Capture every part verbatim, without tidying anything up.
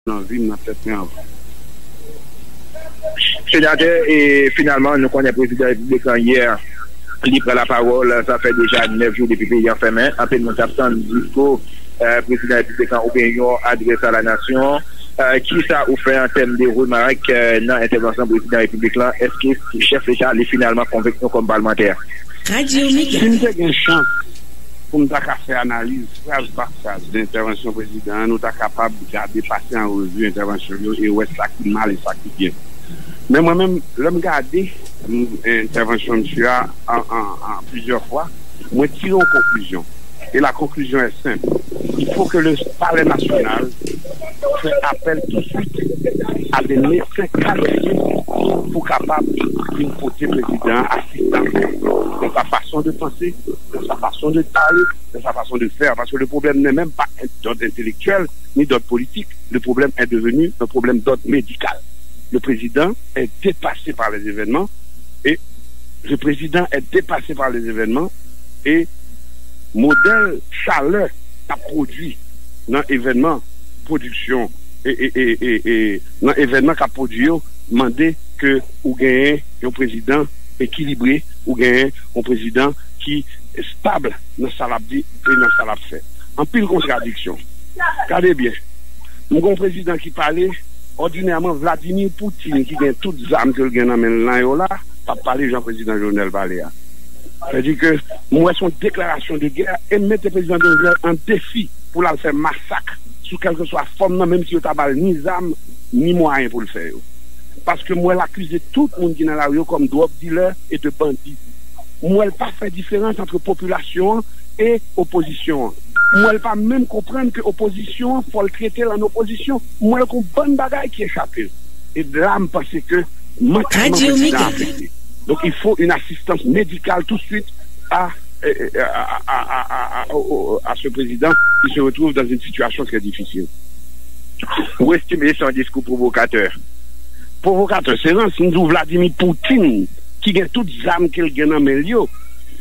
nan vi m, nan tèt mwen anvan. Senatè, e finalman, nou konnen prezidan repiblik lan yè, li pran lapawòl, sa fè deja nèf jou depi peyi an fèmen. Anpil moun t ap tann diskou eh, prezidan repiblik lan oubyen yon adrès a la nasyon. Eh, kisa ou fè an tèm de remak eh, nan entèvansyon prezidan repiblik lan? Èske chèf leta li finalman konvenk nou kòm palmantè? Radio Mega. Si m te gen chans pou m ta ka fè analiz fraz pa fraz de entèvansyon prezidan an, nou ta kapab gade pase an revi entèvansyon yo e wè sa ki mal e sa ki byen. Men mwen menm, lè m gade entèvansyon misye a an, an, an plizyè fwa, mwen tire yon konklizyon. Et la conclusion est simple. Il faut que le palais national fait appel tout de suite à des médecins qualifiés pour capable vin pote prezidan an asistans dans sa façon de penser, dans sa façon de parler, dans sa façon de faire. Parce que le problème n'est même pas d'ordre intellectuel ni d'ordre politique. Le problème est devenu un problème d'ordre médical. Le président est dépassé par les événements et le président est dépassé par les événements et modèl chalè k ap pwodui nan evènman pwodiksyon e, e, e, e, e nan evènman k ap pwodui yo mande ke ou genyen yon prezidan ekilibre, ou genyen yon prezidan ki estab nan sa l ap di e nan sa l ap fè. Anpil kontradiksyon. Gade byen. M gen yon prezidan ki pale, òdinèman, Vladimir Putin, ki gen tout zam ke l gen nan men l lan yo la, p ap pale jan prezidan Jovenel pale a. Sètadi ke m wè se yon deklarasyon de gè e m mete prezidan Jovenel an defi pou l al fè masak sou kèlkeswa fòm nan, menm si yo ta ba l ni zam, ni mwayen pou l fè yo. Paske m wè l akize tout moun ki nan lari yo kòm drug dealer e de bandi. M wè l pa fè diferans ant popilasyon an e opozisyon an. M wè l pa menm konprann ke opozisyon an fò l trete l an opozisyon. M wè l gon bann bagay ki echape l. E la m panse ke mank prezidan an afekte. Donc il faut une assistance médicale tout de suite à, à, à, à, à ce président qui se retrouve dans une situation très difficile. Ou estime se yon diskou pwovokatè? Pwovokatè, se rans m di w Vladimir Putin ki gen tout zam ke l gen nan men l yo.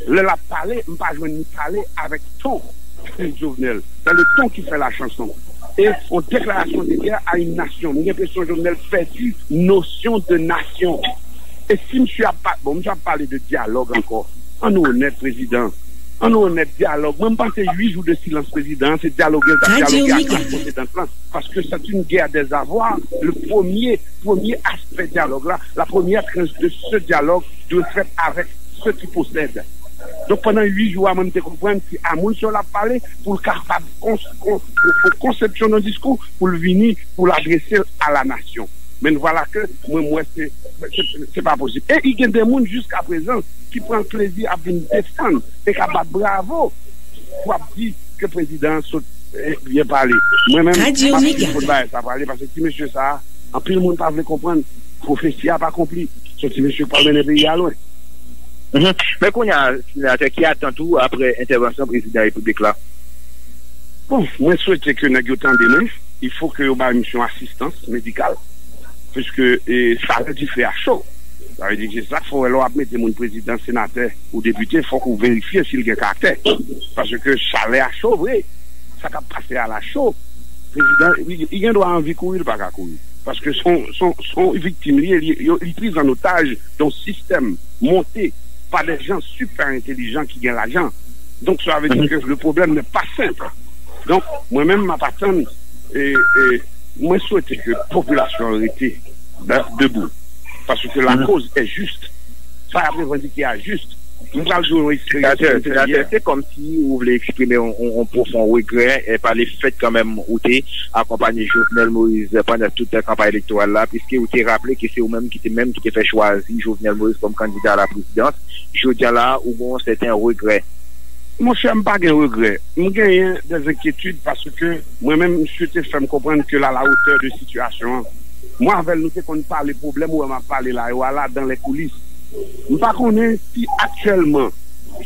Lè l ap pale, m pa jwenn li pale avèk ton Jovenel, dans le ton qui fait la chanson. Et on déclaration de guerre à une nation. M gen enpresyon Jovenel pèdi nosyon de nasyon. E si misye ap pa, bon, misye ap pale de dyalòg ankò. An nou onèt, prezidan. An nou onèt, dyalòg. Mwen, m panse uit jou de silans prezidan an, se dyaloge l t ap dyaloge ak klas konsedan lan. Paske c'est une guerre des avoirs. Le premier, premier aspect dialogue là, la première tranche de ce dialogue doit être faite avec ceux qui possèdent. Donk pandan uit jou a mwen m te konprann se a moun sa l ap pale pou l kapab konsepsyon nan diskou pou l vini pou l adrese l a la nasyon. Men vwala ke mwen m wè se se pa posib. E i gen de moun jiska prezan ki pran plezi ap vin desann e k ap bat bravo pou ap di ke prezidan an sot byen pale. Mwen menm m ap kite fout bagay sa pale paske ti mesye sa a anpil moun pa vle konprann pwofesi a pa konpli. Se yon ti mesye k pral mennen peyi a lwen. Men kounye a, senatè, ki atant ou apre entèvansyon prezidan repiblik la? Bon, mwen swete ke nèg yo tande mwen. Il faut que yo bay misye yon asistans medikal. Piske e, sa fè dife a cho. Sa vle di se sa k fè w wè lè w ap mete moun prezidan, senatè ou depite, fòk ou verifye si l gen karaktè. Paske chalè a cho vre. Sa k ap pase a la cho. Prezidan, li, li gen dwa anvi kouri, li pa ka kouri. Paske se yon, se yon, se yon viktim li ye, li, yo, li priz an otaj de yon sistèm monte pa de jan sipè entelijan ki gen lajan. Donk, sa vle di ke le problème n'est pas simple. Donk, mwen menm, m ap atann, e, e, mwen swete ke popilasyon an rete debou. Paske la cause est juste. Sa y ap revandike a jis. M pral jwe yon eksperyans Senatè, senatè, se kòmsi ou vle eksprime yon, yon, yon pwofon regrè e pa lefèt kanmenm ou te akonpanye Jovenel Moïse pandan tout kanpay elektoral la, piske ou te raple ke se ou menm ki te menm ki te fè chwazi Jovenel Moïse kòm kandida a la prezidans. Jodi a la, ou gen yon sèten regrè. Monchè, m pa gen regrè. M genyen dèzenkyetid paske mwen menm, misye te fè m konprann ke l a la wotè de sitiyasyon an. Mwen avè l, nou te konn pale pwoblèm ou wè m ap pale la yo a la dans les coulisses. M pa konnen si aktyèlman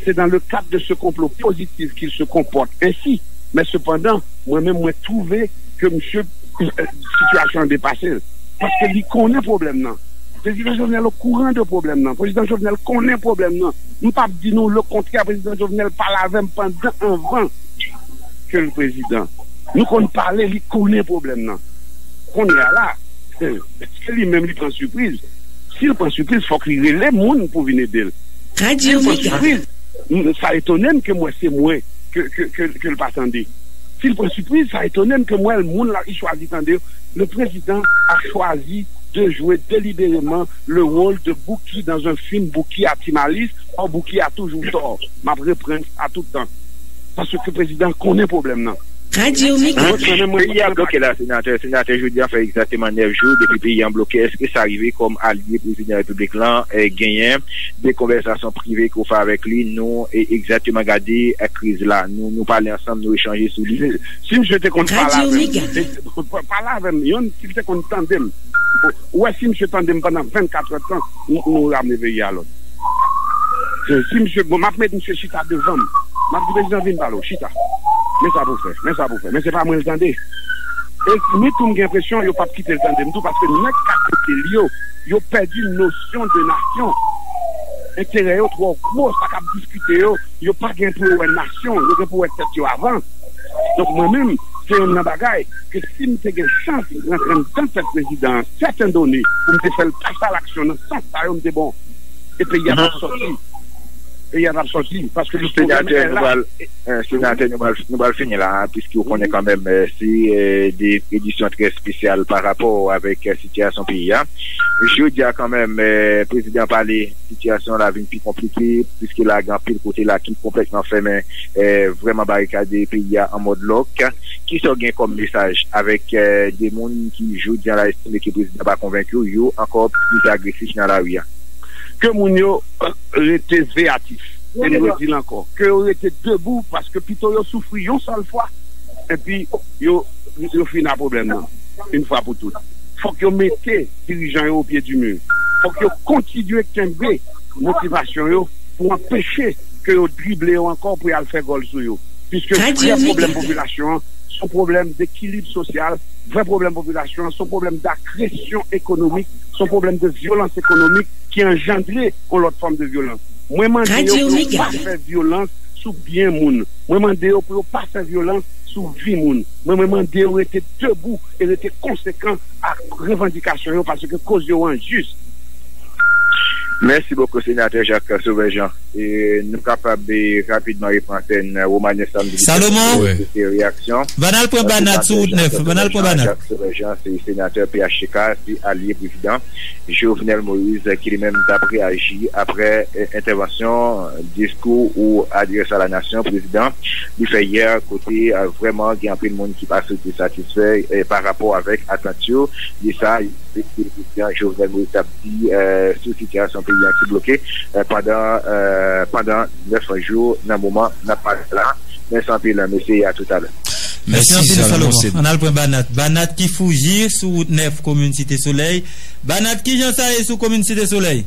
se dans le cadre de ce complot positif qu'il se comporte ainsi, men sepandan, mwen menm mwen twouve ke misye, sitiyasyon an depase l. Paske li konnen pwoblèm nan. Prezidan Jovenel okouran de pwoblèm nan. Prezidan Jovenel konnen pwoblèm nan. M p ap di nou lekontrè, prezidan Jovenel pale avè m pandan anvan ke l prezidan. Nou konn pale, li konnen pwoblèm nan. Kounye a la, èske li menm li pran sipriz? Si l pran sipriz, fòk li rele moun pou vin ede l. Si l pran sipriz, m- sa etone m ke m wè se mwen ke, ke, ke, ke l pa tande. Si l pran sipriz, sa etone m ke m wè l moun la li chwazi tande. Le président a choisi de jouer délibérément le rôle de Bouki dans un film Bouki a Ti Malis. Or, Bouki a toujours tort. M ap reprann sa tout tan. Paske prezidan konnen pwoblèm nan. Radyo Mega. Peyi a bloke la, senatè. Senatè, jodi a fè egzakteman nèf jou depi peyi a bloke. Èske sa rive kòm alye prezidan repiblik lan, eh, genyen de konvèsasyon prive ke w fè avèk li? Nou, eh, egzakteman gade, eh, kriz la. Nou, nou pale ansanm, nou echanje sou li. Si, si misye te konn pale avè m, pale avè m, yon, si l te konn tande m. Ou wè, si misye tande m pandan vennkat èdtan, nou, nou ramne peyi a lòd. Se, si misye, bon, m ap met misye chita devan m. M ap di, "Prezidan, vin pale w, chita. Men sa pou w fè, men sa pou w fè." Men se pa mwen l tande. E, men tou, m gen enpresyon yo p ap kite l tande m tou, paske nèg k akote l yo, yo pèdi nosyon de nasyon. Enterè yo twò gwo, sa k ap diskite yo, yo pa gen pou yo wè nasyon, yo gen pou wè tèt yo avan. Donk, mwen menm, se youn nan bagay ke si m te gen chans rantre anndan tèt prezidan an, sèten done, pou m te fè l pase a laksyon nan sans sa yo, m te bon. E peyi a t ap sòti. Peyi a t ap sòti. Paske nou pwoblèm la. Eh, senatè, nou pral, nou pral fini la, piske ou konnen kanmenm, eh, se, eh, de edisyon trè espesyal pa rapò avèk, eh, sitiyasyon peyi a. Jodi a kanmenm, eh, prezidan pale, sitiyasyon la vin pi konplike, piske la gen anpil kote la ki konplètman fèmen, eh, vrèman barikade peyi a an mòd lòk. Kisa w gen kòm mesaj avèk, eh, de moun ki jodi a la estime ke prezidan pa konvenk yo, yo ankò plis agresif nan lari a? Ke moun yo, eh, rete veyatif. E m redi l ankò. Ke yo rete debou, paske pito yo soufri yon sèl fwa, epi yo, yo fin a pwoblèm nan, yon fwa pou tout. Fòk yo mete dirijan yo o pye di mi. Fòk yo kontinye kenbe motivasyon yo pou anpeche ke yo drible yo ankò pou y al fè gòl sou yo. Piske vrè pwoblèm popilasyon an, se yon pwoblèm dekilib sosyal, vrè pwoblèm popilasyon an, se yon pwoblèm dagresyon ekonomik, se yon pwoblèm de vyolans ekonomik ki anjandre yon lòt fòm de vyolans. Mwen mande yo pou yo pa fè vyolans sou byen moun. Mwen mande yo pou yo pa fè vyolans sou vi moun. Mwen, mwen mande yo rete debou e rete konsekan ak revandikasyon yo, paske koz yo an jis. Mèsi bokou, senatè Jacques Sauveur Jean. E nou kapab, e, rapidman repran antèn Romanes Samdi. Salomon, se reyaksyon. Van al pran Banat sou wout nèf. Van al pran Banat. Jacques Sauveur Jean, se senatè P H T K, se alye prezidan Jovenel Moïse, ki li menm t ap reyaji apre, e, entèvansyon, diskou ou adrès a la nasyon prezidan li fè yè, kote, e, vrèman gen anpil moun ki pa soti satisfè, e, pa rapò avèk atant yo de sa prezidan Jovenel Moïse t ap di, e, sou sitiyasyon peyi a ki bloke, e, pandan, e, pandan nèf jou nan moman n ap pale la. Mèsi anpil, mesye, e a toutalè. Mèsi anpil, Salomon. Ann al pran Banat. Banat ki fouji sou wout nèf, komin Site Solèy. Banat, kijan sa ye sou komin Site Solèy?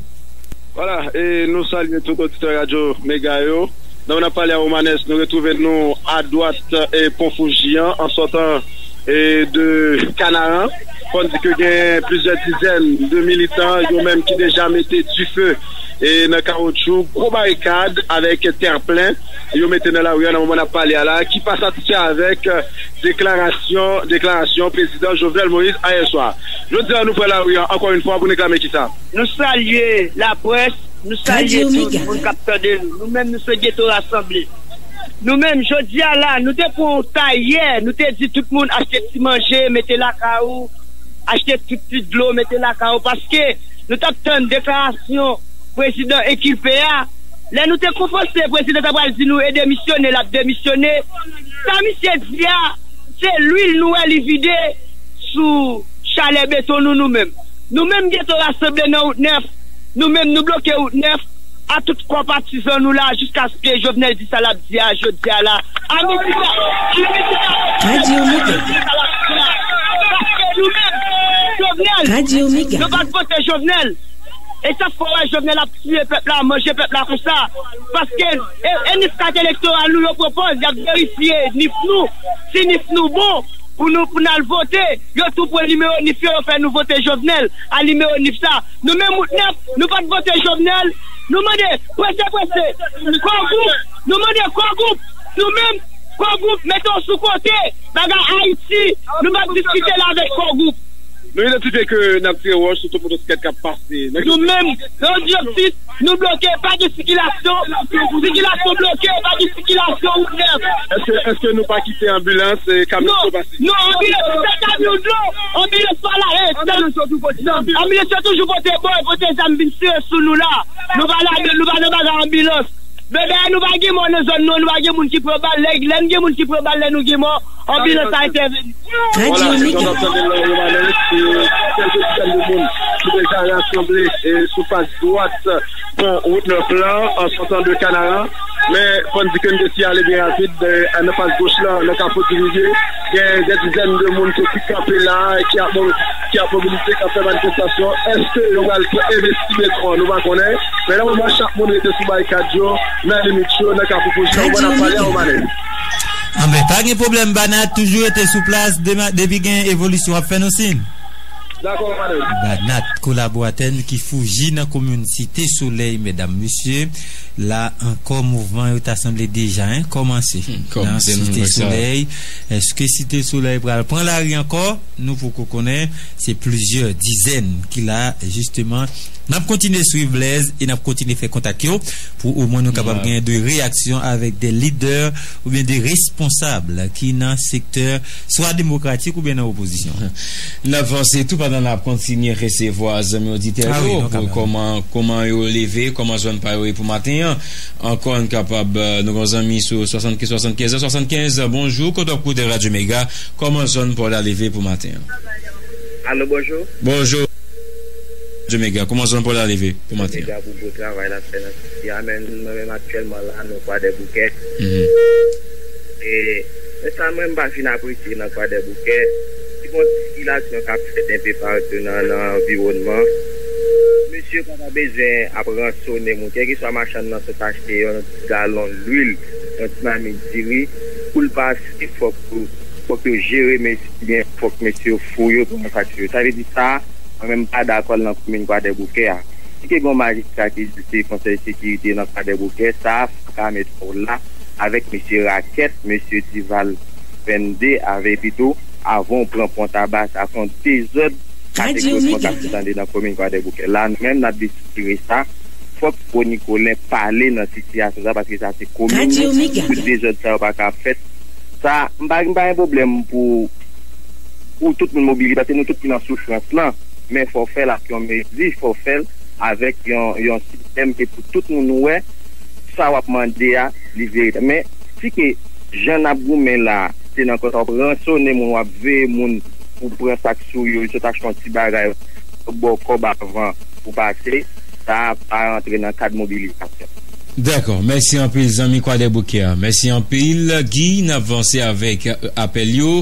Vwala, e nou salye tout oditè Radyo Mega yo. Nan moman n ap pale a Romanes, nou retwouve nou adwat, e, pon Fouji an, an sòtan, e, de Kanaran. Fò n di ke gen plizyè dizèn de militan, yo menm ki deja mete dife, e, nan kawotchou, gwo barikad avèk tèplen, yo mete nan lari a nan moman n ap pale a la, ki pa satisfè avèk, e, deklarasyon, deklarasyon prezidan Jovenel Moïse ayè swa. Jodi a, nou pran lari a, ankò yon fwa, pou n reklame kisa? Nou salye laprès, nou salye tout moun k ap tande nou. Nou menm, nou se Geto Rasanble. Nou menm, jodi a la, nou te pran yon tayè, nou te di tout moun achte ti manje, mete lakay ou, achte tout ti dlo, mete lakay ou, paske nou t ap tann deklarasyon prezidan enkilpe a. Lè nou te konpanse prezidan ta pral di nou e demisyone, l ap demisyone. Sa misye di a, se lwil nou wè li vide sou chalè beton nou, nou menm. Nou menm Geto Rasanble nan wout nèf, nou menm nou bloke wout nèf a tout kò patizan nou la jiskaske Jovenel di sa l ap di a jodi a la. A midi sa, a midi sa, Radyo Mega. Paske nou menm, Jovenel, Radyo Mega. Nou pa t vote Jovenel. E sa k fè w wè Jovenel ap tiye pèp la, manje pèp la konsa. Paske e, e nif kat elektoral nou yo pwopoze, y ap verifye nif nou. Si nif nou bon, pou nou, pou n al vote, yo tou pran nimewo nif yo, yo fè nou vote Jovenel a nimewo nif sa. Nou menm wout nèf, nou pa t vote Jovenel. Nou mande, prese, prese, Kò Gwoup, nou mande Kò Gwoup, nou menm, Kò Gwoup, mete w sou kote. Bagay Ayiti, nou p ap diskite la avèk Kò Gwoup. Nou idantifye ke n ap tire wòch sou tout motosiklèt k ap pase. Nou menm, nan Anjiyòk sis, nou bloke, pa gen sikilasyon. Sikilasyon bloke, pa gen sikilasyon, wout nèf. Èske, èske nou pa kite anbilans, e, kamyon dlo pase? Non, anbilans, se kamyon dlo. Anbilans pa la, e, anbilans yo toujou pote zam. Anbilans yo toujou pote bò, e pote zam vin tire sou nou la. Nou pa la, nou pa nan bagay anbilans. Bebe, nou pa gen mò nan zòn nou, nou pa gen moun ki pran bal. Lè, lè n gen moun ki pran bal, lè nou gen mò, anbilans a entèveni. Vwala, se sa n ap tande la, Romanes, se kèlke dizèn de moun ki deja rasanble, e, sou fas dwat pon wout nèf lan, an sòtan de Kanara. Men, fò n di ke n te siyale byen rapid, e, nan fas goch lan, nan Kafou Divizye, gen dè dizèn de moun ki kanpe la, ki ap, ki ap mobilize, k ap fè manifestasyon. Èske yo pral envesti metro an? Nou pa konnen. Men nan moman, chak moun rete sou barikad yo, nan limit yo, nan Kafou Fouji, ou konn ap pale a Omane. Anben, pa gen pwoblèm, Banat, toujou rete sou plas, dema- depi gen evolisyon, w ap fè nou siy. Dakò, Omane. Banat, kolaboratè n ki Fouji nan komin Site Solèy, medam, mesye, la ankò, mouvman yo ta sanble deja, en, kòmanse. Hmm, kòmanse nan Site Solèy. Èske Site Solèy pral pran lari ankò? Nou poko konnen, se plizyè dizèn ki la, jisteman. N ap kontinye swiv, Blaise, e n ap kontinye fè kontak yo pou omwen nou kapab genyen de reyaksyon avèk de lidè oubyen de responsab ki nan sektè swa demokratik oubyen nan opozisyon. N ap vanse tou pandan n ap kontinye resevwa zanmi oditè yo pou kòman, kòman yo leve, kòman zòn pa yo ye pou maten an. Ankò, n kapab, e, nou gen zanmi sou swasannkenz swasannkenz, swasannkenz, bonjou, kote w ap koute Radyo Mega, kòman zòn pa w la leve pou maten an? Alo, bonjou. Bonjou. Radyo Mega, kòman zòn pa w la leve pou maten an? Mega pou bon travay l ap fè nan siti a, men mwen menm aktyèlman la, nou Kwadèboukè. Mhm. E, men sa mwen m pa fin apresye nan Kwadèboukè, se yon sikilasyon k ap fèt enpe patou nan, nan anviwònman. Mesye pa ta bezwen ap ransone moun, kèlkeswa machann nan sot achte yon ti galon lwil, yon ti mamit diri, pou l pase, fòk, fòk yo jere mesye byen, fòk mesye yo fou yo pran sa k sou yo. Sa vle di sa, mwen menm m pa dakò l nan komin Kwadèboukè a. Si te gen yon majistra ki egziste konsèy sekirite nan Kwadèboukè, sa a, sa ka mete w la avèk mesye Rakèt, mesye Dival vennde, avè pito, avan w pran pon taba, sa se yon dezòd kategorikman k ap tande nan komin Kwadèboukè. La, nou menm, n ap deside sa. Fòk Fo Nikolè pale nan sitiyasyon sa, paske sa se komin nou. Tout dezòd sa yo pa ka fèt. Sa, m pa, m pa gen pwoblèm pou, pou tout moun mobilize, paske nou tout ki nan soufrans lan. Men fò w fè l ak yon mezi, fò w fè l avèk yon, yon sistèm ke pou tout moun wè sa w ap mande a, li veritab. Men, si ke jan n ap goumen la, se nan kòsa w ap ransone moun, w ap veye moun pou pran sa k sou yo, yo sot achte yon ti bagay, yo ba w kòb avan pou pase, sa a pa rantre nan kad mobilizasyon. Dakò. Mèsi anpil, zanmi Kwadèboukè a. Mèsi anpil, Guy. N ap vanse avèk, e, apèl yo.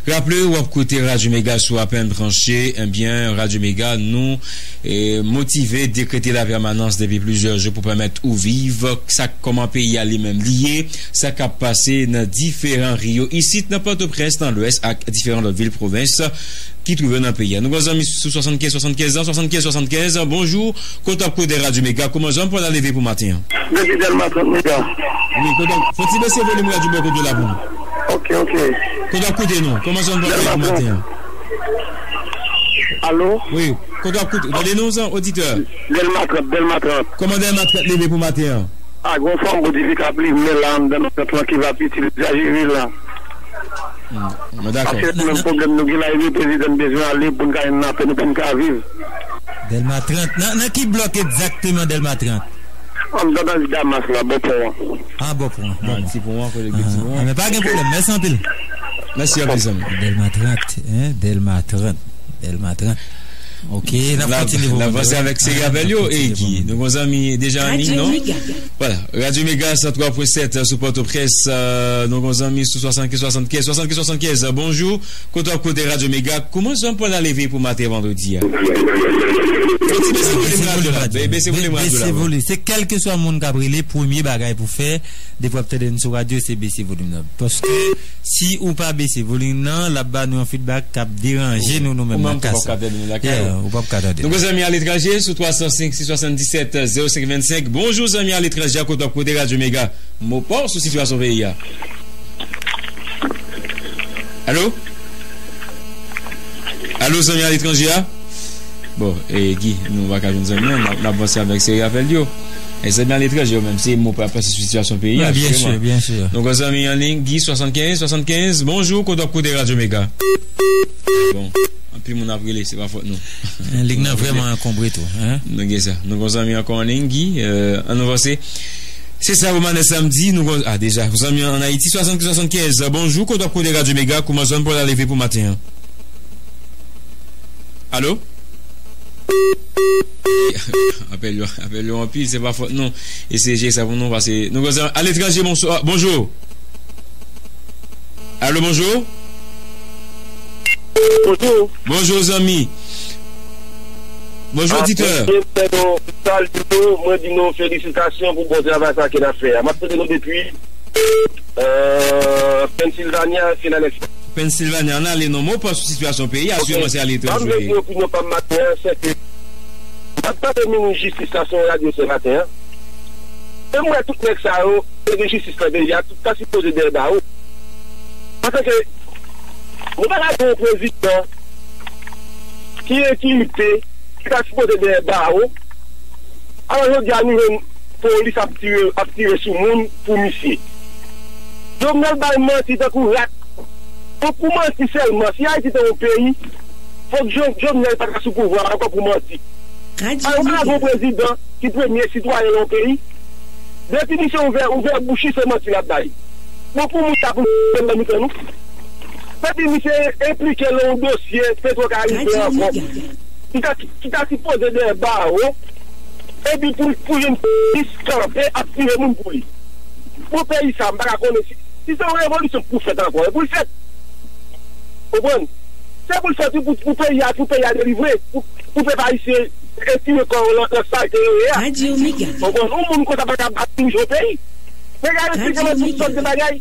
Raple, w ap koute Radyo Mega sou Apèn Branche. Ebyen, Radyo Mega, nou, e, motive, dekrete lapèmanans depi plizyè jou pou pèmèt ou viv sa k, kòman peyi a li menm li ye, sa k ap pase nan diferan ri yo isit, nan Pòtoprens, nan Lwès ak diferan lòt vil pwovens ki twouve yo nan peyi a. Nou gen zanmi sou swasannkenz swasannkenz an, swasannkenz swasannkenz an, bonjou. Kote w ap koute Radyo Mega, kòman zòn pa w la leve pou maten an? Depi Dèlma trant Mega. Wi, kote w ap, fò w ti bese volim radyo bò kote w la pou nou. Ok, ok. Kote w ap koute nou? Kòman zòn pa w la leve pou maten an? Alo? Wi, kote w ap koute? Rele nou, oditè. Dèlma trant, Dèlma trant. Kòman Dèlma trant leve pou maten an? A, gen yon fanm Godife k ap limen la anndan nan trant lan ki va piti, li deja jere la. Hmm, dakò. Paske se menm pwoblèm nou gen la, epi prezidan bezwen ale pou n ka jwenn lapè, nou pou n ka viv. Dèlma trant. Nan, nan ki blòk egzakteman Dèlma trant? Anndan nan Damas la, bò pon an. A, bò pon an, bò pon an. Ti pon an, kote gen ti pon an. A, men pa gen pwoblèm, mèsi anpil. Mèsi anpil, zanmi. Dèlma trant, en, Dèlma trant, Dèlma trant. Ok, n ap kontinye pou n avanse avèk seri apèl yo. E Guy, nou gen zanmi deja an liy, non? Vwala, Radyo Mega san twa pwen sèt sou Pòtoprens, e, nou gen zanmi sou swasannkenz swasannkenz, swasannkenz swasannkenz, bonjou, kote w ap koute Radyo Mega, kòman zòn pa w la leve pou maten vandredi a? Fò w ti bese volim radyo la, bese volim radyo la. Se kèlkeswa moun k ap rele, premye bagay pou fè, depi w ap tande n sou radyo, se bese volim nan. Paske si ou pa bese volim nan, l ap ba nou yon feedback k ap deranje nou, nou menm nan kay sa. Ou p ap ka tande. Ou p ap ka tande. Nou gen zanmi aletranje sou twa san senk sis swasanndisèt zewo senk vennsenk. Bonjou, zanmi aletranje a, kote w ap koute Radyo Mega. Mo pa w sou sitiyasyon peyi a. Alo? Alo, zanmi aletranje a? Bon, e, Guy, nou pa ka jwenn zanmi an, n ap, n ap vanse avèk seri apèl yo. E zanmi aletranje yo menm, se mwen pa panse sou sitiyasyon peyi a, jisteman. Byen si, byen si. Nou gen zanmi an liy, Guy, swasannkenz, swasannkenz, bonjou, kote w ap koute Radyo Mega? Bon, anpil moun ap rele, se pa fòt nou. Lig nan vrèman ankonbre tou, en? Nou gen sa. Nou gen zanmi ankò an liy, Guy, euh, ann nou vanse. Se sa, Romanès Samdi, nou gen, ah, deja, zanmi an Ayiti, swasannkenz, swasannkenz, bonjou, kote w ap koute Radyo Mega, kouman zòn pa w la leve pou maten an? Alo? Apèl yo, apèl yo anpil, se pa fòt nou. Eseye jere sa pou nou, paske nou konn sa. Aletranje, bonswa, bonjou. Alo, bonjou. Bonjou. Bonjou, zanmi. Bonjou, oditè. Mesye, mwen fè nou salut nou, mwen di nou felisitasyon pou bon travay sa ke n ap fè a. M ap tande nou depi, euh, Pennsylvania, Philadelphia. Pennsylvania, ann ale non, men w panse sou sitiyasyon peyi a, swivan se aletranje. Sa m vle di opinyon pa m maten an, se ke m ap tande minis jistis la sou radyo se maten an. E m wè tout nèg sa yo, minis jistis la deja, tout ta sipoze dèyè bawo. Paske nou pa ka gen yon prezidan ki enkilte, ki ta sipoze dèyè bawo. Alò, jodi a, nou jwenn polis ap tire, ap tire sou moun pou misye. Jovenel bay manti tankou rat. Pou, pou manti sèlman, si Ayiti te yon peyi, fòk Jo-, Jovenel pa ta sou pouvwa ankò pou manti. Alò, ou pa ka gen yon prezidan ki premye sitwayen nan yon peyi. Depi misye ouvè, ouvè bouch li, se manti l ap bay. Bon, pou moun sa pou l nan mitan nou. Depi misye enplike nan yon dosye Petro Karibyen ankò, ki ta, ki ta sipoze dèyè bawo, epi pou, pou jwenn polis kanpe ap tire moun pou li. Pou peyi sa, m pa ka konnen si, si se yon revolisyon k pou fèt ankò, e pou l fèt. Konprann? Se pou l fèt, wi, pou, pou peyi a, pou peyi a delivre, pou, pou pèp ayisyen retire kò yo nan, nan sa l te yo ye a. Konprann? Yon moun konsa pa ka ap dirije yon peyi. Men gade si gen lòt sòt de bagay.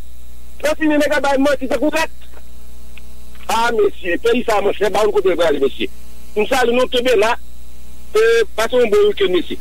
Lè fini, nèg la bay manti tankou rat. Ah, mesye, peyi sa, monchè, pa konn kote l prale, mesye. M salye nou, kenbe la. E, pase yon bon weekend, mesye.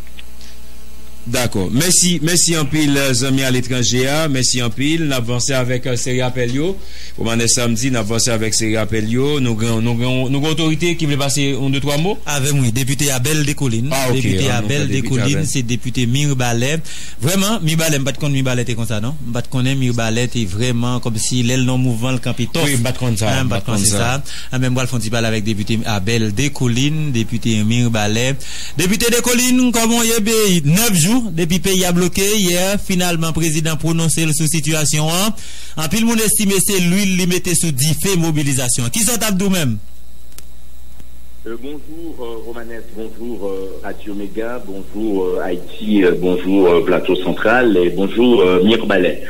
Dakò. Mèsi, mèsi anpil, zanmi aletranje a. Mèsi anpil. N ap vanse avèk, euh, seri apèl yo. Romanès Samdi, n ap vanse avèk seri apèl yo. Nou gen, nou gen, nou gen otorite ki vle pase yon de twa mo? Avè m, wi. Depite Abel Descollines. Ah, ok. Depite Abel Descollines, se depite Mirebalais. Vrèman, Mibalè, m pa t konn Mibalè te konsa, non. M pa t konnen Mibalè te vrèman kòmsi lè l nan mouvman l kanpe tòf. Wi, m pa t konn sa, m pa t konn sa. Enben, m pral fè yon ti pale avèk depite Abel Descollines, depite Mibalè. Depite Descollines, kòman w ye, bèy? Nèf jou depi peyi a bloke, yè, finalman, prezidan pwononse l sou sitiyasyon an. Anpil moun estime se lwil li mete sou dife mobilizasyon an. Kisa w t ap di w menm? Euh, bonjour, euh, Romanès, bonjour, euh, Radio Mega, bonjour, euh, Haïti, euh, bonjour, euh, Plateau Central, et bonjour, euh, Mirbalè.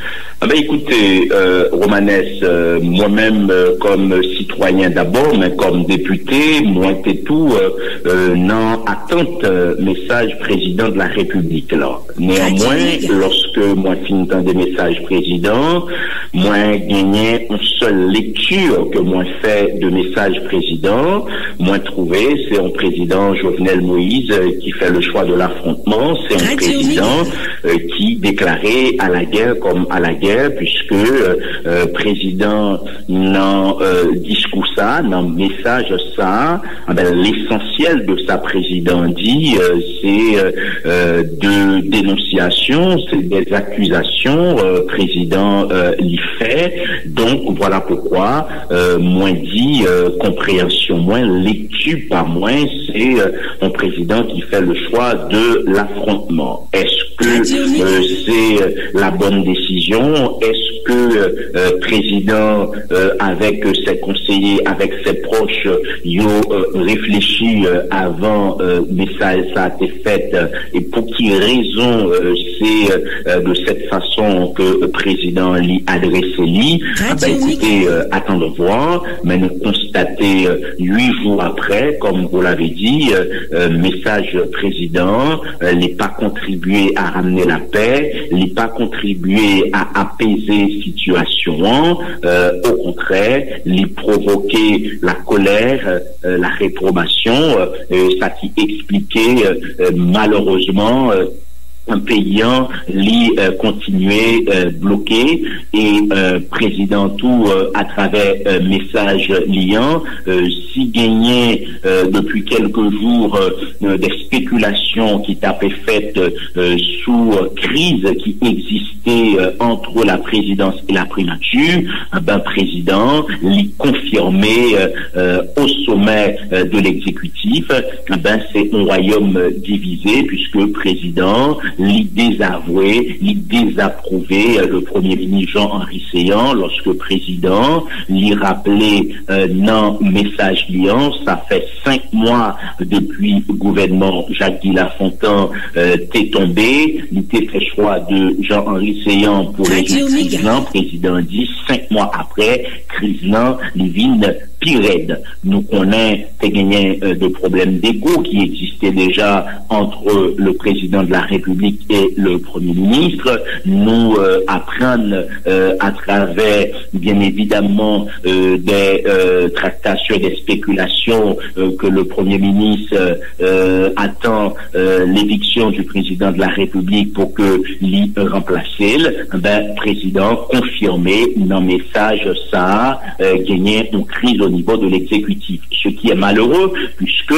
Ah ben, écoutez, euh, Romanès, euh, mwen menm, euh, kòm sitwayen dabò, men kòm depite, mwen te tou, euh, euh, nan atant, euh, mesaj prezidan de la Repiblik la. Néanmoins, lorsque mwen fin tande mesaj prezidan, mwen genyen yon sèl lekti ke mwen fè de mesaj prezidan. Mwen twouve se yon prezidan Jovenel Moïse, euh, ki fè le choix de l'affrontement. Se yon prezidan, euh, ki deklare à la guerre comme à la guerre, puisque, euh, euh, prezidan nan, euh, diskou sa, nan mesaj sa, Anben, lesansyèl de sa prezidan di, euh, se, euh, euh, de denonsyasyon, se de akizasyon, euh, prezidan, euh, li fè. Donk, vwala poukwa, euh, mwen di, euh, konpreyansyon mwen, lekti pa mwen, se, euh, yon prezidan ki fè le choix de l'affrontement. Èske, euh, se, euh, la bonne décision? Èske, euh, euh, prezidan, euh, avèk, euh, ses conseillers, avèk ses proches, euh, yo, euh, reflechi, euh, avan, euh, mesaj sa te fèt, euh, e pou ki rezon, euh, se, euh, de cette façon ke prezidan li adrese li? Anben, écoutez, euh, attendre voir, men nou konstate, euh, uit jou aprè, comme vous l'avez dit, euh, euh, mesaj prezidan, euh, li pa kontribye a ramne lapè, li pa kontribye a apeze sitiyasyon an, euh, okontrè, li pwovoke la colère, euh, la réprobation, euh, euh, sa ki eksplike, euh, euh, malerezman, euh, peyi an, li, euh, kontinye, euh, bloke. E, euh, prezidan tou, euh, atravè, euh, mesaj li an, euh, si genyen, euh, depi kèlke jou, euh, de spekilasyon ki t ap fèt, euh, sou, euh, kriz ki egziste, euh, entre la présidence et la primature, ben, prezidan li konfime, euh, euh, au sommet, euh, de l'exécutif, ben, se yon wayòm, euh, divize, puisque prezidan li dezavwe, li dezapwouve, euh, le Premye Minis Jean Henry Céant, lòske prezidan li raple, euh, nan mesaj li an, sa fè senk mwa depi gouvènman Jacques Guy Lafontant, euh, te tonbe, li te fè chwa de Jean Henry Céant pou rezoud kriz lan. Prezidan di senk mwa apre, kriz lan li vin pi rèd. Nou konnen te genyen, euh, de pwoblèm d'ego ki egziste deja entre le président de la République et le Premier ministre. Nou, euh, aprann, euh, atravè, bien évidemment, euh, des, euh, tractations, des spéculations, euh, que le Premier ministre, euh, attend, euh, l'éviction du président de la République pour que li ranplase l. Ben, prezidan konfime nan mesaj sa a, euh, genyen yon kriz au niveau de l'exécutif. Ce qui est malheureux, puisque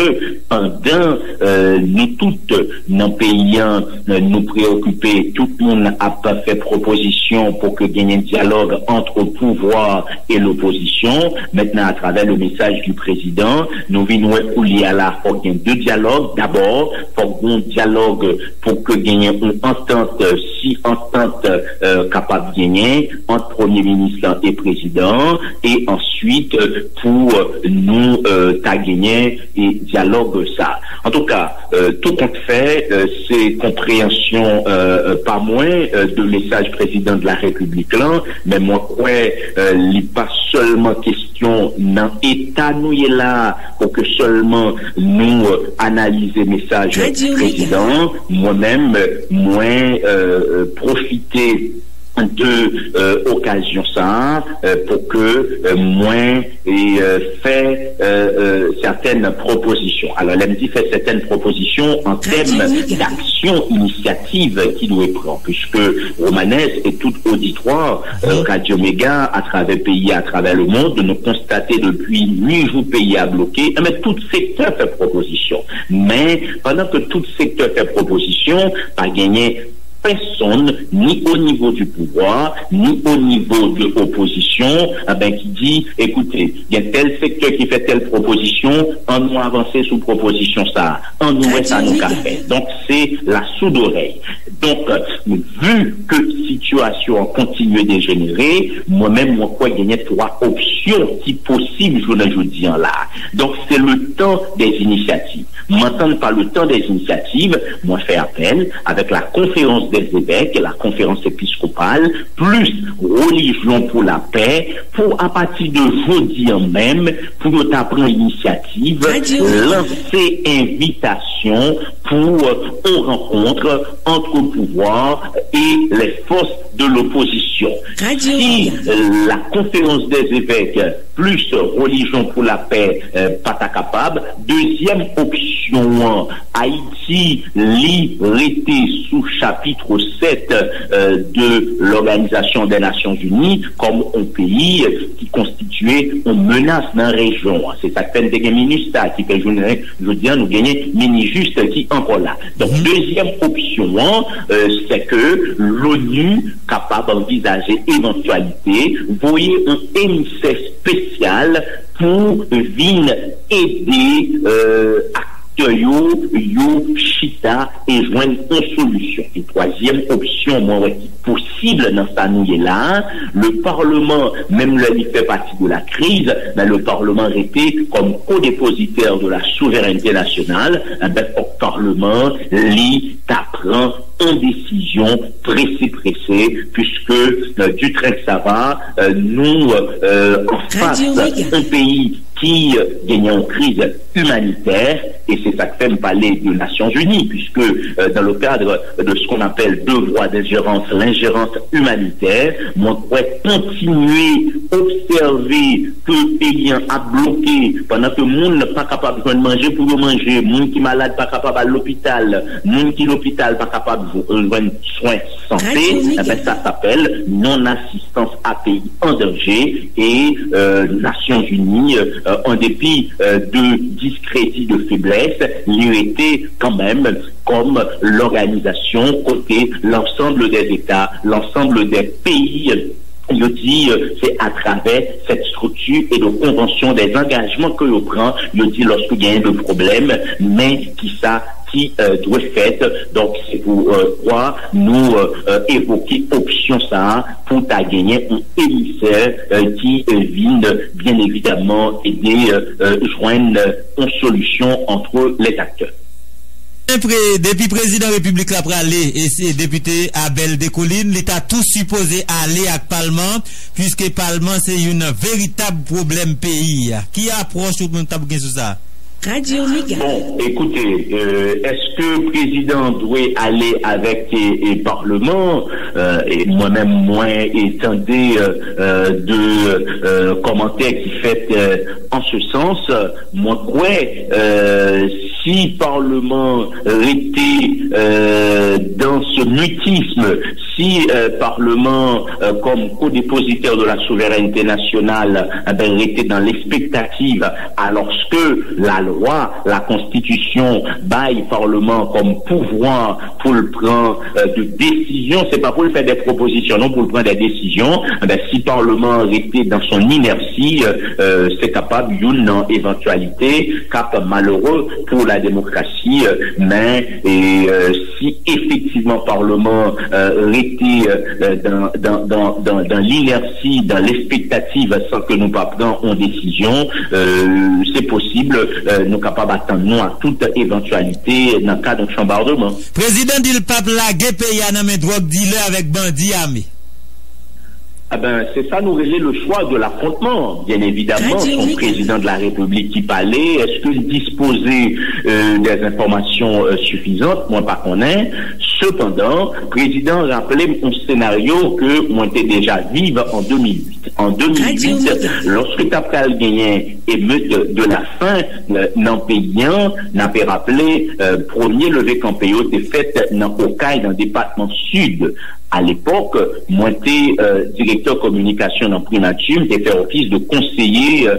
pandan, euh, nou tout nan peyi an, euh, nou preokipe, tout moun ap fè pwopozisyon pou ke genyen dyalòg entre pouvoir et l'opposition. Maintenant, à travers le message du président, nou vin wè koulye a la, fòk gen de dyalòg. Dabò, fòk gen dyalòg pou ke genyen yon antant, euh, si antant, euh, kapab genyen ant premye minis lan e prezidan an, e answit, euh, pou, euh, nou, euh, ta genyen e dyalòg sa. Antouka, euh, tou kont fè, euh, se konpreyansyon, euh, pa mwen, euh, de mesaj prezidan de la repiblik lan, men mwen kwè, euh, li pa sèlman kesyon nan eta nou ye la, pou ke sèlman nou, euh, analize mesaj prezidan an. Mwen menm, mwen, euh, euh, pwofite de, euh, okazyon sa a, euh, pou ke, euh, mwen e, euh, fè, euh, euh, sètèn pwopozisyon. Alò, lè m di fè sètèn pwopozisyon an tèm d'aksyon, inisyativ ki dwe pran, puiske Romanes e tout oditwa, euh, Radio Mega, atravè peyi a, atravè le monde, nou konstate depi uit jou peyi a bloke, enben tout sektè fè pwopozisyon. Men, pandan ke tout sektè fè pwopozisyon, pa genyen pèsonn, ni o nivo di pouvwa, ni o nivo de opozisyon, enben, ki di, ekoute, gen tèl sektè ki fè tèl pwopozisyon, ann nou avanse sou pwopozisyon sa a, ann nou wè sa nou ka fè. Donk, se la sourde oreille. Donk, vu ke sitiyasyon an kontinye dejenere, mwen menm, mwen kwè genyen twa opsyon ki posib jounen jodi an la. Donk, se le temps des initiatives. M antann pa le temps des initiatives, mwen fè apèl avèk la conférence des évêques, la conférence épiscopale, plis Religion pour la Paix, pou apati de jodi an menm, pou yo ta pran inisyativ, lanse envitasyon pou, euh, yon rankont entre pouvoir et les forces de l'opposition. Si, euh, la conférence des évêques plus Religion pour la Paix, euh, pa ta kapab, dezyèm opsyon an, Ayiti, li rete sou chapit sèt, euh, de l'Organisation des Nations Unies kòm yon peyi ki konstitye yon menas nan rejyon an. Se sa k fè n te gen MINUSTAH ki fè jounen jodi a nou genyen MINUJUST ki ankò la. Donk, dezyèm opsyon an, euh, se ke l'ONU kapab anvizaje evantyalite voye yon emisè espesyal pou vin ede, euh, aktè yo, yo chita e jwenn yon solisyon. E twazyèm opsyon, mwen wè ki posib nan sa nou ye la a, le Parlement, menm lè li fè pati de la crise, men le Parlement rete comme codépositaire de la souveraineté nationale, enben, fòk Parlement an, li ta pran yon desizyon prese prese, puisque, euh, du train que ça va, euh, nou, euh, anfas yon peyi si genyen yon kriz imanitè, e se sa k fè m pale de Nasyonzini, puisque euh, dans le cadre de ce qu'on appelle devoir d'ingérence, l'ingérence humanitaire, mwen kwè kontinye obsève ke peyi an ap bloke pandan ke moun pa kapab jwenn manje pou yo manje, moun ki malad pa kapab al lopital, moun ki lopital pa kapab jwenn swen sante, enben sa s'appelle non-assistance à pays en danger, e euh, Nasyonzini, euh, an depi euh, de diskredi, de feblès, li rete kanmenm kòm lòganizasyon kote l'ensemble des États, l'ensemble des pays, yo di euh, se atravè cette structure et de convention, des engagements ke yo pran, yo di lòske genyen de pwoblèm, men kisa ki euh, dwe fèt. Donk se pou euh, kwa nou euh, evoke opsyon sa a pou ta genyen yon emisè euh, ki euh, vin byen evidaman ede euh, jwenn yon solisyon entre les acteurs. Depi prezidan repiblik la prale, e se depite Abel Descollines, li ta tou sipoze ale ak palman, puiske palman se youn veritab pwoblèm peyi a. Ki apwòch ou menm t ap gen sou sa? Radyo Mega. Bon, ekoute, euh, èske prezidan dwe ale avèk e, e parleman? Euh, e mwen menm mwen e tande euh, de euh, kòmantè ki fèt euh, an se sans. Mwen kwè euh, si parleman rete euh, dans ce mutisme, si euh, parleman euh, comme co-dépositaire de la souveraineté nationale eh ben, rete dans l'expectative, alors que la loi, la constitution bay parleman comme pouvoir pou l pran euh, de desizyon, se pa pou l fè de pwopozisyon non, pou l pran de desizyon. Enben, si parleman rete dans son inertie, euh, se kapab youn nan evantyalite k ap malere pou la demokrasi, euh, men e, euh, si efektivman parleman euh, rete euh, dans, dans, dans, dans, dans l'inertie, dans l'expectative, san ke nou pa pran yon desizyon, euh, se posib euh, nou kapab atann nou a tout evantyalite nan kad yon chanbardeman. Prezidan di l p ap lage peyi a nan men dwòg dilè avèk bandi ame. Eben, se sa nou rele le choix de l'affrontement. Bien évidemment, son président de la République ki pale, èske l dispoze euh, des informations euh, suffisantes? Mwen pa konnen. Sepandan, prezidan raple m yon senaryo ke mwen te deja viv an de mil uit. An de mil uit, lòske ta pral genyen emeute de la faim euh, nan peyi an, n ape raple euh, premye leve kanpe yo te fèt nan Okay, nan depatman Sid. Alepòk, mwen te direktè kominikasyon nan Primati, m te fè ofis de konseye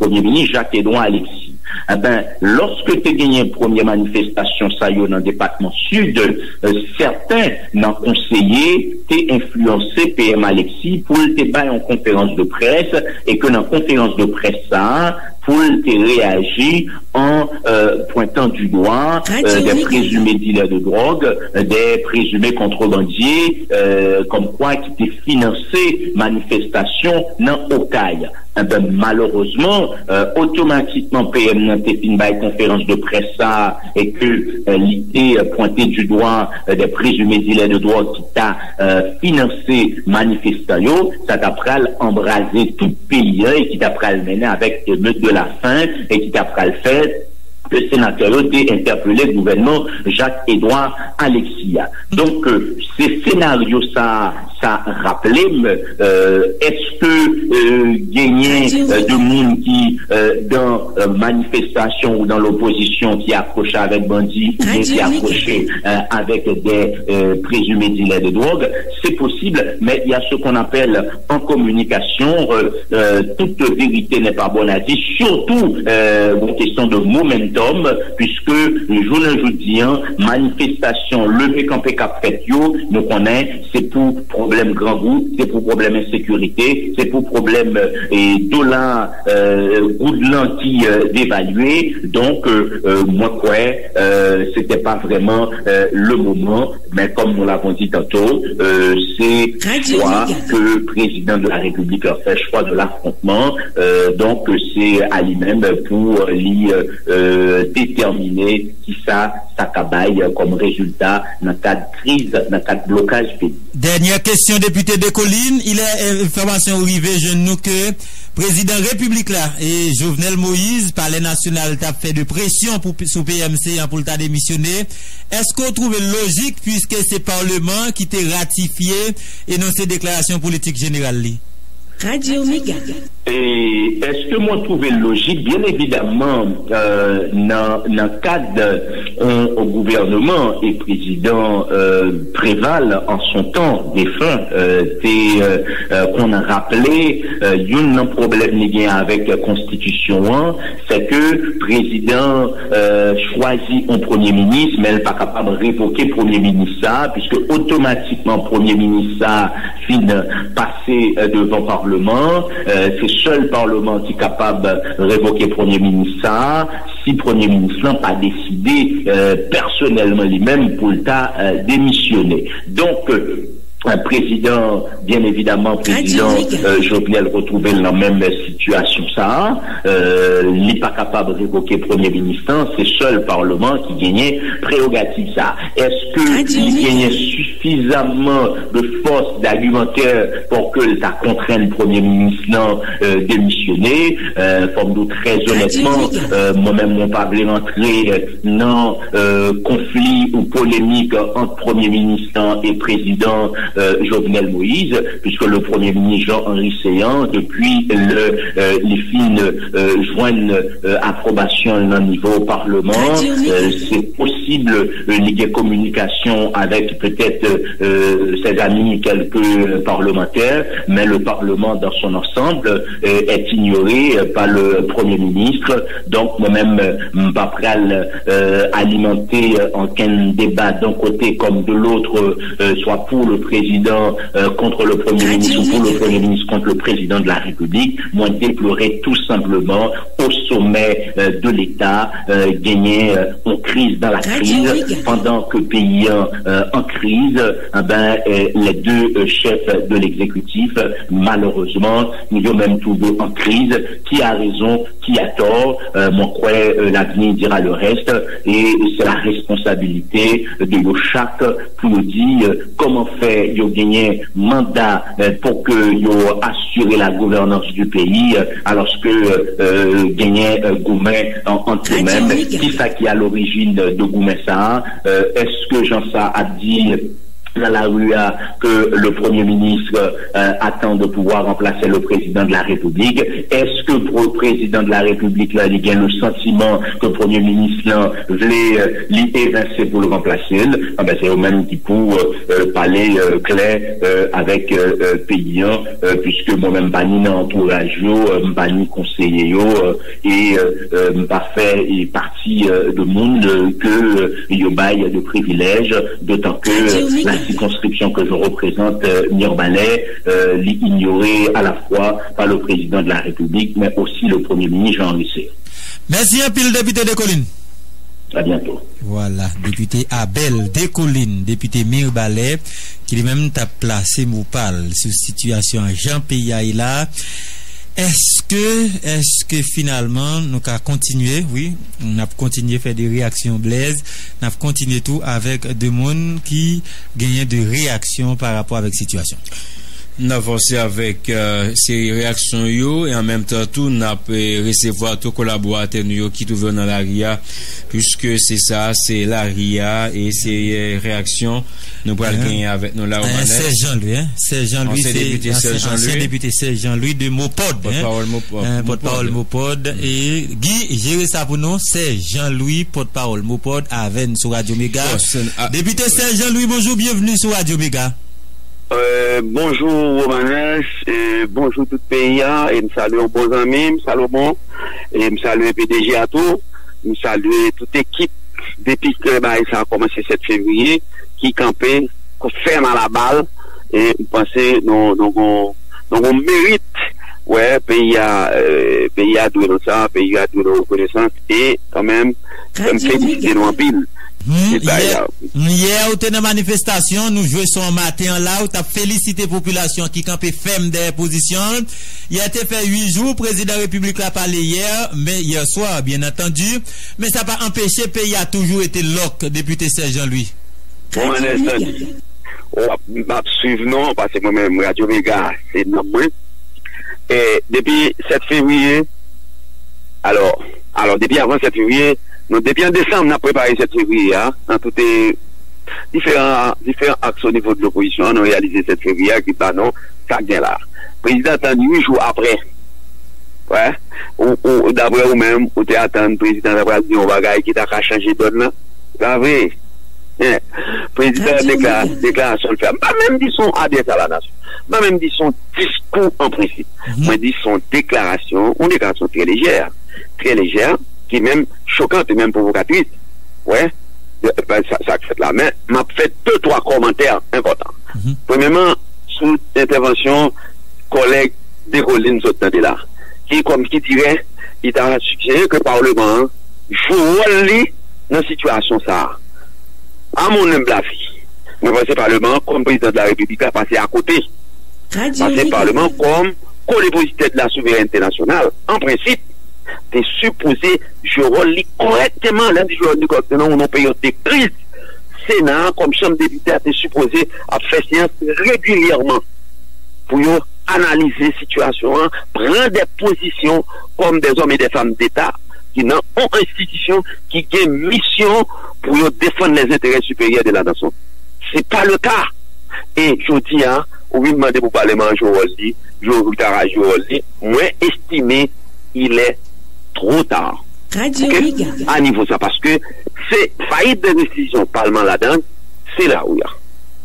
Premye Minis Jacques Edouard Alexis. Enben, lòske te genyen premye manifestasyon sa yo nan depatman Sid, sèten nan konseye te enfliyanse PM Alexis pou l te bay yon konferans de près, e ke nan konferans de près sa a, pou l te reyaji an pwentan du dwa des présumés dealers de drogue, des présumés contrebandiers, kòmkwa ki te finanse manifestasyon nan Okay. Enben, malerezman, otomatikman PM nan te fin bay konferans de près sa a e ke li te pwente du dwa des présumés dealers de drogue ki ta finanse manifestan yo, sa ta pral anbraze tout peyi an e ki ta pral mennen avèk emeute de la faim e ki ta pral fè ke senatè yo te entèpele gouvènman Jacques Edouard Alexis a. Donk, se senaryo sa a sa raple m, èske genyen de moun ki dan manifestasyon ou dan lopozisyon ki akwoche avèk bandi oubyen ki akwoche avèk de prezime dilè de dwòg? Se posib, men il y a ce qu'on appelle en communication euh, euh, toute vérité n'est pas bonne à dire, surtout euh, une question de momentum, puisque jounen jodi an manifestasyon leve kanpe k ap fèt yo, nou konnen se pou pwoblèm grangou, se pou pwoblèm ensekirite, se pou pwoblèm dola goud lan ki devalye. Donk mwen kwè se te pa vrèman le moman, men comme nous l'avons dit tantôt, se chwa ke prezidan de la repiblik la fè, chwa de lafrontman. Donk se a li menm pou li detèmine kisa sa ka bay kòm rezilta nan kad kriz, nan kad blokaj peyi. Dènyè kesyon, Depite Descollines, ilè enfòmasyon yo rive jwenn nou ke prezidan repiblik la, e Jovenel Moïse, Palè Nasyonal, t ap fè de presyon pou, sou P M C an pou l ta demisyone. Èske w twouve l lojik, piske se Palman ki te ratifye enonse deklarasyon politik jeneral li? Radyo Mega. E èske mwen twouve l lojik? Byen evidaman, nan, nan kad yon gouvènman, e prezidan Préval, an son tan, defen, te konn raple youn nan pwoblèm li gen avèk konstitisyon an, se ke prezidan chwazi yon premye minis, men l pa kapab revoke premye minis sa a, piske otomatikman premye minis sa a fin pase devan palman an. Se sèl palman an ki kapab revoke premye minis sa a, si premye minis lan pa deside pèsonèlman li menm pou l ta demisyone. Donk, prezidan, byen evidaman, prezidan Jovenel retwouve l nan menm sitiyasyon sa a. Li pa kapab revoke premye minis lan, se sèl palman an ki genyen prerogativ sa a. Èske li genyen sifizamman de fòs, dagimantè pou ke l ta kontrenn premye minis lan demisyone? Fò m di w trè onètman, mwen menm mwen pa vle rantre nan konfli ou polemik ant premye minis lan e prezidan Jovenel Moïse, puisque le premye minis Jean Henry Céant, depi lè li fin jwenn apwobasyon l nan nivo palman an, se posib li gen kominikasyon avèk petèt ses amis, quelques parlementaires, mais le Parlement dans son ensemble est ignoré par le Premier ministre. Donk, mwen menm, m pa pral alimante okenn deba d'un côté comme de l'autre, soit pour le président contre le Premier ministre ou pour le Premier ministre contre le président de la République. Mwen deplore tou senpleman, au sommet de l'État, genyen yon kriz dans la crise, pendant que peyi an an kriz, enben, les deux chefs de l'exécutif, malheureusement, yo menm tou de an kriz. Qui a raison, qui a tort? Mwen kwè l'avenir dira le reste, et c'est la responsabilité de yo chak pou yo di kòman fè yo genyen manda pou ke yo asire la gouvènans du peyi, alòske genyen goumen ant yo menm. Kisa ki a lorijin de goumen sa a? Èske jan sa ap di nan lari a ke le Premier ministre attend de pouvoir remplacer le président de la République? Èske pré- prezidan de la République la, li gen le sentiment que premye minis lan vle li evense pou l ranplase l? Anben, se yo menm ki pou pale klè avèk peyi an, puiske mwen menm m pa ni nan antouraj yo, m pa ni konseye yo, e m pa fè pati de moun ke yo bay de privilèj, dotan ke la circonscription que je représente, Mirebalais, li inyore à la fois par le président de la République, mais aussi le Premier ministre Jean Henry Céant. Mèsi anpil, Depite Descollines. À bientôt. Vwala, Depite Abel Descollines, depite Mirebalais, ki li menm t ap plase mo pa l sou sitiyasyon an, jan peyi a ye la a. Èske, èske finalman nou ka kontinye, wi, n ap kontinye fè de reyaksyon Blaise, n ap kontinye tou avèk de moun ki genyen de reyaksyon pa rapò avèk sitiyasyon. N avanse avèk se reyaksyon yo, e an menm tan tou n ap resevwa tou kolaboratè nou yo ki twouve yo nan lari a, puiske se sa, se lari a, e se reyaksyon nou pral genyen avèk nou la, Romanès. Sèj Jean Louis, hein? Sèj Jean Louis, ansyen depite Sèj Jean Louis de Mopod, pòtpawòl Mopod, e Guy jere sa pou nou. Sèj Jean Louis, pòtpawòl Mopod, avè n sou Radyo Mega. Depite Sèj Jean Louis, bonjou, byenvni sou Radyo Mega. Bonjou Romanès, bonjou tout peyi a, e m salye yon bon zanmi m, Salomon, e m salye P D G a tou, m salye tout ekip depi ke bagay sa a kòmanse sèt fevriye, ki kanpe fèm a la bal, e m panse nou, nou gon, nou gon merit, wè, peyi a, peyi a dwe nou sa, peyi a dwe nou rekonesans, e kanmenm, m felisite nou anpil. Yè, yè ou te nan manifestasyon, nou jwe son an maten an la, ou t ap felisite popilasyon ki kanpe fèm dèyè pozisyon l. Yè te fè uit jou, prezidan repiblik la pale yè, men yè swa, byen antandi, men sa pa anpeche peyi a toujou rete lòk, depite Serge Jean Louis. Bon, Ernest Sandy, w ap, m ap swiv non, paske mwen menm, Radyo Mega, se nanm mwen. E, depi sèt fevriye, alò, alò, depi avan sèt fevriye, non, depi an desanm, n ap prepare sèt fevriye a, nan tout, e, diferan, diferan aks o nivo de lopozisyon an, nou reyalize sèt fevriye a, ki ba nou sa k gen la. Prezidan tann uit jou apre. Wè, ou, ou, daprè ou menm, ou te atann prezidan ta pral di yon bagay ki ta ka chanje dòn nan. Se pa vre. Prezidan dekla-, deklarasyon l fè a. M pa menm di se yon adrès a la nasyon. M pa menm di se yon diskou an prensip. Mwen di se yon deklarasyon, yon deklarasyon trè lejè. Trè lejè, ki menm chokan, ki menm pwovokatris. Wè, sa, sa k fèt la. Men, m ap fè de, twa kòmantè enpòtan. Premyèman, sou entèvansyon kòlèg Dekolin sot tande la, ki kòm ki dirè, li ta sijere ke Paleman an jwe wòl li nan sitiyasyon sa a. A mon humble avis, mwen panse Paleman an, kòm Prezidan de la Repiblik la, pase akote. Paske Paleman an, kòm kodepozitè de la souverènte nasyonal, an prensip, te sipoze jwe wòl li kòrèkteman. Lè m di jwe wòl li kòrèkteman, ou nan peryòd de kriz, Sena a, kòm chanm depite a, te sipoze ap fè seyans regilyèman pou yo analize sitiyasyon an, pran de pozisyon kòm dèzòm e dè fanm deta ki nan yon enstitisyon ki gen misyon pou yo defann les intérêts supérieurs de la nation. Se pa le ka. E jodi a, ou vin mande pou Paleman an jwe wòl li, jwe, ou ta ka jwe wòl li. Mwen estime il est trop tard. Ok? A nivo sa, paske se fayit de enstitisyon Paleman ladan, se la ou ya.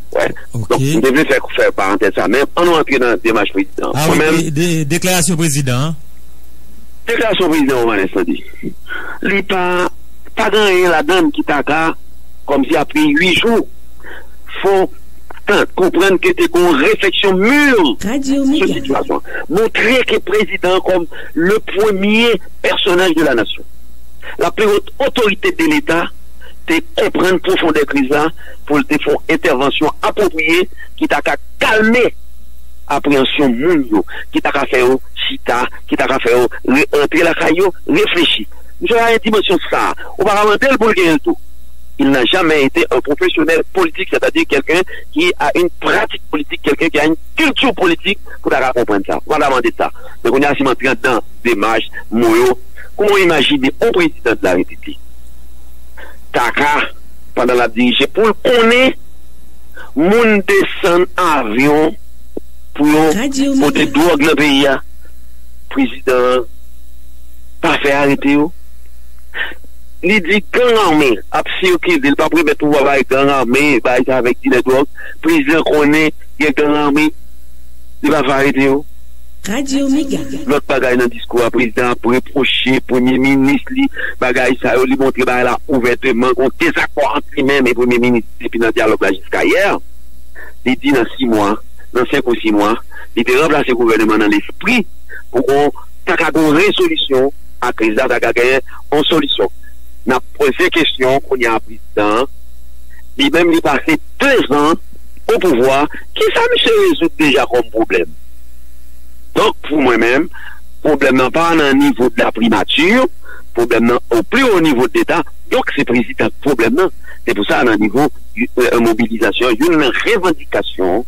Wè. Donk, m te vle fè, fè parantèz sa, men ann nou antre nan demach prezidan an. Mwen menm, deklarasyon prezidan an. Deklarasyon prezidan an, Ernest Sandy, li pa, pa gen anyen ladan ki ta ka, kòmsi apre uit jou, fè w konprann ke te gen yon refleksyon mir sou sitiyasyon an. Montre ke prezidan an kòm le premier personnage de la nation, la plus haute autorité de l'État, te konprann pwofondè kriz la pou l te fè yon entèvansyon apwopriye ki ta ka kalme apreyansyon moun yo, ki ta ka fè yo chita, ki ta ka fè yo re-, rantre lakay yo, reflechi. Misye pa gen dimansyon sa. Ou pa ka mande l pou l genyen l tou. Il n'a jamais été un professionnel politique, c'est-à-dire quelqu'un qui a une pratique politique, quelqu'un qui a une culture politique pou ta ka konprann sa. Ou pa ka mande sa. Men kounye a, si m antre anndan demach, mo yo, kòman w imajine yon prezidan de la repiblik ta ka, pandan l ap dirije, pou l konnen moun desann avyon pou yo pote dwòg nan peyi a, prezidan an pa fè arete yo? Li di gang ame ap sikile, li p ap remèt pouvwa bay gang ame, bay sa avèk dilè dwòg. Prezidan konnen gen gang ame, li pa fè arete yo. Lòt bagay nan diskou a, prezidan ap repwoche premye minis li bagay sa yo, li montre bagay la ouvèteman, gon dezakò ant li menm e premye minis depi nan dyalòg la jiska yè. Li di nan sis mwa, nan senk ou sis mwa, li te ranplase gouvèneman nan lespri pou gon, ta ka gon rezolisyon a kriz la, ta ka genyen yon solisyon. N ap poze kesyon kounye a prezidan an, li menm li pase de zan o pouvwa, kisa misye rezoud deja kòm pwoblèm? Donk, pou mwen menm, pwoblèm nan pa nan nivo de la primati, pwoblèm nan o pli wo nivo de leta, donk se prezidan k pwoblèm nan. Se pou sa, nan nivo, e, mobilizasyon, youn nan revandikasyon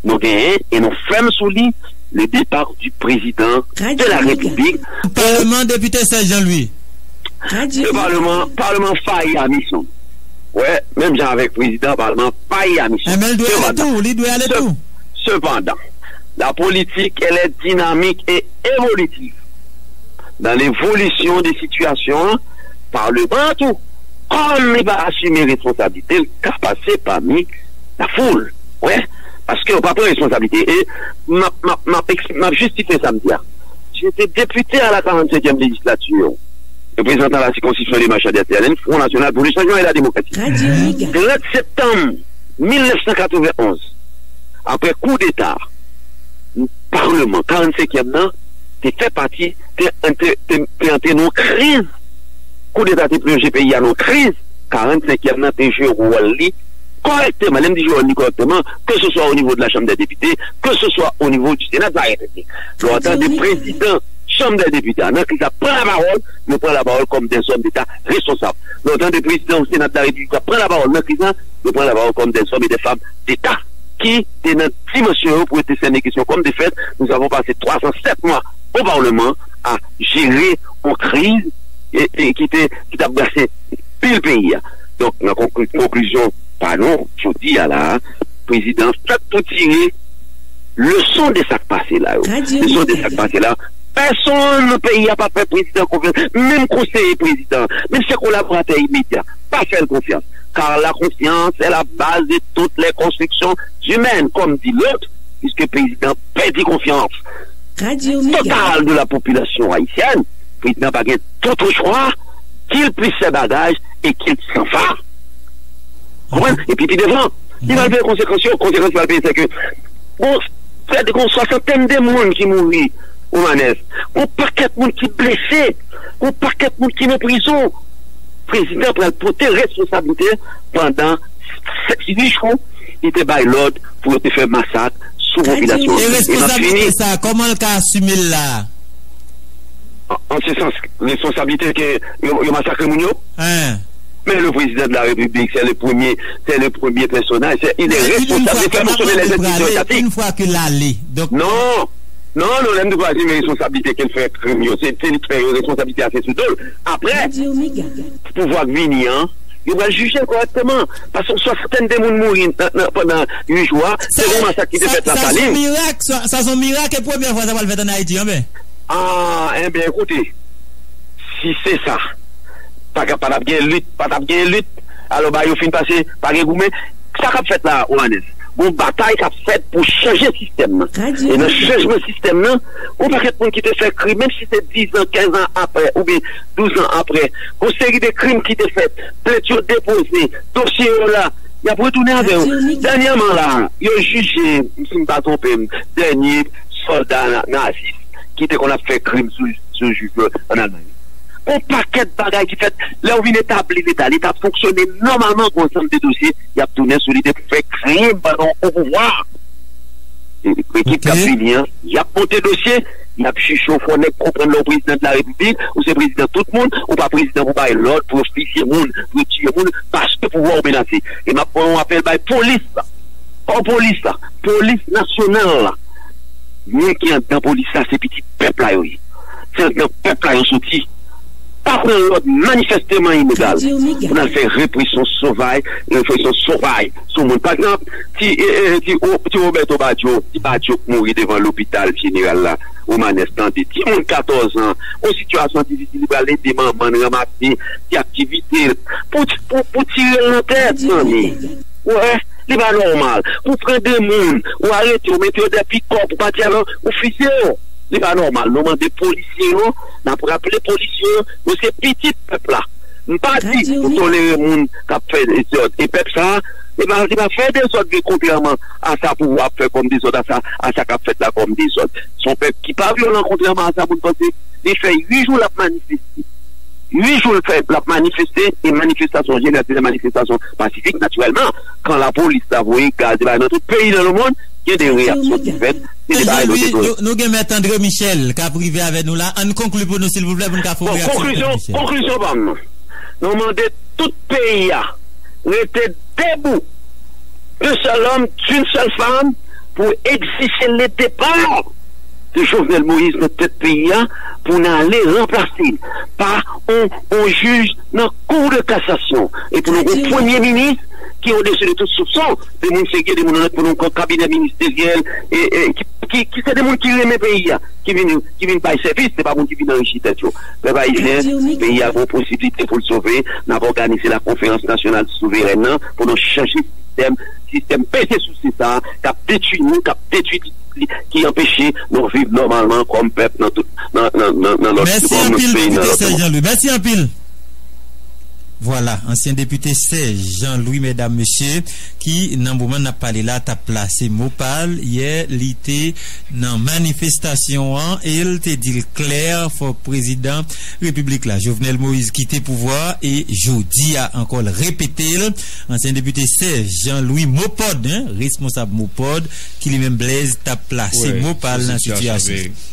nou genyen e nou fèm sou li, le départ du président de la République. Paleman, depite Serge Jean Louis. Paleman, paleman fayi a misyon. Wè, menm jan avèk prezidan, paleman fayi a misyon. Enben, l dwe ale tou, li dwe ale tou. Sepandan, la politique, elle est dynamique et évolutive. Dans l'évolution des situations, paleman an tou, kòm li pa asime responsablite l, ka pase pami la foul. Wè, paske yo pa pran responsablite. E m ap, m ap, m ap ekspli-, m ap jistifye sa m di a. J'étais député à la quarante-cinquième législature, représentant la circonscription de Marchand-Dessalines, Front National pour le Changement et la Démocratie. Trant septanm mil nèf san katrevenn onz, apre koudeta, paleman karannsenkyèm nan te fè pati, te, te, te, te antre nan yon kriz. Koudeta te plonje peyi a nan yon kriz. karannsenkyèm nan te jwe wòl li kòrèkteman. Lè m di jwe wòl li kòrèkteman, ke se swa o nivo de la Chanm dè Depite, ke se swa o nivo di Sena de la Repiblik. Lè w tande prezidan Chanm dè Depite a nan kriz la pran lapawòl, yo pran lapawòl kòm dèzòm deta responsab. Lè w tande prezidan Sena de la Repiblik la pran lapawòl nan kriz la, yo pran lapawòl kòm dèzòm e dèfanm deta ki te nan dimansyon yo pou yo te sène kesyon kòm defèt. Nous avons passé twa zan sèt mwa o Palman a jere yon kriz e, e ki te, ki t ap brase pil peyi a. Donk, nan konkli-, konklizyon pa nou, jodi a la, prezidan fèk tou tire leson de sa k pase la yo. Leson de sa k pase la. Pèsonn nan peyi a pa fè prezidan konfyans, menm konseye prezidan, menm se kolaboratè imedya, pa fè l konfyans. Car la confiance est la base de toutes les constructions humaines, comme dit l'autre, puisque prezidan pèdi konfyans total de la population haïtienne. Prezidan pa gen dòt chwa, qu'il puisse faire bagage et qu'il s'en va. Konprann? Epi pi devan, li pral peye konsekans yo. Konsekans li pral peye, se ke, bon, prè de yon swasantèn de moun ki mouri Omanès. Yon pakèt moun ki blese. Yon pakèt moun ki nan prizon. Prezidan pral pote responsablite pandan sèt, uit jou, li te bay lòd pou yo te fè masak sou popilasyon an. E responsablite sa, kòman l ka asime l la? An, an se sans, responsablite ke yo, yo masakre moun yo? Men le président de la République, c'est le premier, c'est le premier personnage, c'est, il est responsable, il fè fonksyone lèzentitid etati. Une fois que l ale, donk. Non, non, non, lè m di pou asime responsablite ke l fè krim yo, se, se li k fè yo, responsablite a se sou do l. Apre, pouvwa k vini an, yo pral jije l kòrèkteman. Paske yon swasantèn de moun mouri nan, nan, pandan uit jou a, se yon masak ki te fèt Lasalin. Sa se yon mirak, sa, sa se yon mirak, e premyè fwa sa pral fèt ann Ayiti, anben. Ah, enben, ekoute, si se sa, pa ka, pa t ap gen lit, pa t ap gen lit, alò ba yo fin pase, pa gen goumen. Sa k ap fèt la, Omanès? Gon batay k ap fèt pou chanje sistèm nan. E nan chanjman sistèm nan, gon pakèt moun ki te fè krim, menm si se diz an, kenz an apre, oubyen douz an apre, gon seri de krim ki te fèt, plent yo depoze, dosye yo la, y ap retounen avè yo. Dènyèman la, yo jije, si m pa twonpe m, dènye sòlda na-, nazis ki te konn ap fè krim sou, sou jwif yo ann Almay. Gon pakèt bagay ki fèt. Lè w vin etabli Leta, Leta ap fonksyone nòmalman, gon ansanm de dosye, y ap tounen sou li depi w fè krim pandan w o pouvwa. E, ekip k ap vini an, y ap monte dosye, y ap jije w, fò nèg konprann lè w prezidan de la repiblik, ou se prezidan tout moun, ou pa prezidan pou bay lòd, pou yo fizye moun, pou yo tiye moun, paske pouvwa w menase. E m ap fè yon apèl bay polis la. Kò polis la, polis nasyonal la, moun ki anndan polis la, se pitit pèp la yo ye. Se anndan pèp la yo soti. Pa pran lòd manifèsteman ilegal pou n al fè represyon sovaj, represyon sovaj sou moun. Pa egzanp, ti, e, e, ti, o, ti Roberto Badio, ti Badio k mouri devan lopital jeneral la, Omanès, tande. Timoun katòz an, yon sitiyasyon difisil, li pral ede manman l ranmase ti aktivite l pou, pou, pou tire l nan tèt, zanmi. Ou wè, li pa nòmal. Ou pran de moun, ou arete yo, mete yo dè pikòp, ou pati avè yo, ou fizye yo. Li pa nòmal. Nou mande polisye yo, n ap raple polisye yo, yo se pitit pèp la. M pa di pou tolere moun k ap fè dezòd. E pèp sa a, li pa, li pa fè dezòd li kontrèman a sa pouvwa ap fè kòm dezòd, a sa, a sa k ap fèt la kòm dezòd. Se yon pèp ki pa vyolan kontrèman a sa moun panse. Li fè uit jou l ap manifeste. Uit jou l fè, l ap manifeste, e manifestasyon an jeneral se de manifestasyon pasifik, natirèlman. Kan lapolis la voye gaz, e bagay nan tout peyi nan lemonn, gen de reyaksyon ki fèt, se de bagay nou te dwe. Nou, nou gen Mèt André Michel k ap rive avè nou la. Ann konkli pou nou, silvouplè, pou n ka fè yon reyaksyon. Bon, konklisyon, konklisyon pa m nan. Nou mande tout peyi a rete debou, d'un seul homme, d'une seule femme, pou egzije le départ de Jovenel Moïse nan tèt peyi a, pou n ale ranplase l pa yon, yon jij nan Cour de cassation, e pou nou gen yon premye minis ki odesi de tout soupson, de moun serye, de moun onèt, pou nou gen yon kabinè ministeryèl, e, e, ki, ki, ki se de moun ki renmen peyi a, ki vin, ki vin bay sèvis, se pa moun ki vin anrichi tèt yo. Pèp ayisyen, peyi a gen posiblite pou l sove. N ap òganize la konferans nasyonal souverèn nan pou nou chanje sistèm, sistèm peze souse sa a k ap detwi nou, k ap detwi, ki anpeche nou viv nòmalman kòm pèp nan tout, nan, nan, nan, nan lòt, kòm peyi nan lòt lemonn. Mèsi anpil, Depite Serge Jean Louis. Mèsi anpil. Vwala, ansyen depite Sèj Jean Louis, medam, mesye, ki nan moman n ap pale la t ap plase mo pa l, yè li te nan manifestasyon an e l te di l klè, fòk prezidan repiblik la, Jovenel Moïse, kite pouvwa a, e jodi a ankò l repete l. Ansyen depite Sèj Jean Louis Mopod, en, responsab Mopod, ki li menm Blaise t ap plase mo pa l nan sitiyasyon.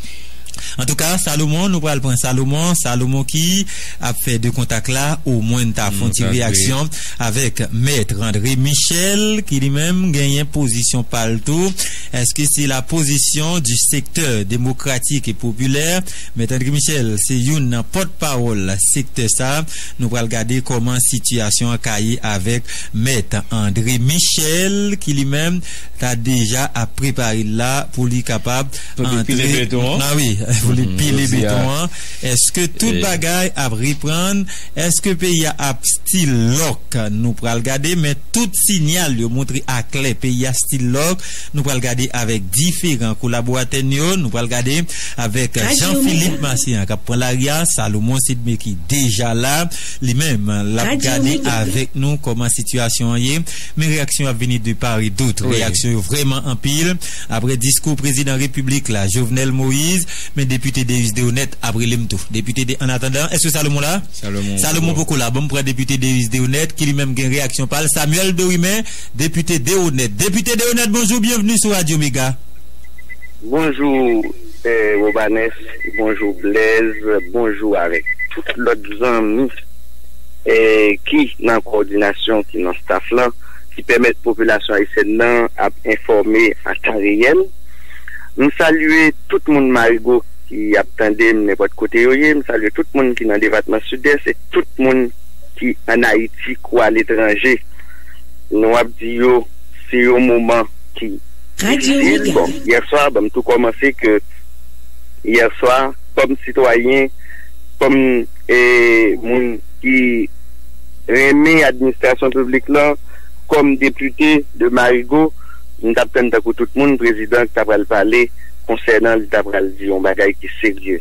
Antouka, Salomon, nou pral pran Salomon. Salomon ki ap fè de kontak la, omwen n ta fè yon ti reyaksyon avèk Mèt André Michel, ki li menm genyen pozisyon pa l tou. Èske se la pozisyon di sektè demokratik e popilè? Mèt André Michel se youn nan pòtpawòl sektè sa. Nou pral gade kòman sitiyasyon an ka ye avèk Mèt André Michel, ki li menm ta deja ap prepare l la pou li kapab antre. Nan, wi, pou li pile beton an. Èske tout bagay ap reprann? Èske peyi a ap still lòk? Nou pral gade, men tout sinyal yo montre aklè peyi a still lòk. Nou pral gade avèk diferan kolaboratè n yo. Nou pral gade avèk Jean Philippe Massian k ap pran lari a. Salomon Sidme ki deja la. Li menm, l ap gade avèk nou kòman sitiyasyon an ye. Men reyaksyon ap vini de par e dot. Reyaksyon yo vrèman anpil. Apre diskou prezidan repiblik la, Jovenel Moïse, men depite Deus Deonèt ap rele m tou. Depite de, an atandan, èske Salomon la? Salomon poko la. Ban m pran depite Deus Deonèt, ki li menm gen reyaksyon pa l. Samuel Dorimè, depite Deonèt. Depite Deonèt, bonjou, byenvni sou Radio Mega. Bonjou, eh, Robanes, bonjou Blaise, bonjou avèk tout lòt zanmi, eh, ki nan kowòdinasyon, ki nan staff lan, ki pèmèt popilasyon ayisyèn nan ap enfòme an tan reyèl. M salye tout moun Marigo ki ap tande m nenpòt kote yo ye. M salye tout moun ki nan depatman Sidès e tout moun ki ann Ayiti kou aletranje. Nou ap di yo, se yon moman ki difisil. Bon, yè swa, ban m tou kòmanse ke yè swa, kòm sitwayen, kòm, eh, moun ki renmen administrasyon piblik lan, kòm depite de Marigo, m t ap tann tankou tout moun, prezidan ta pral pale konsènan, li ta pral di yon bagay ki serye.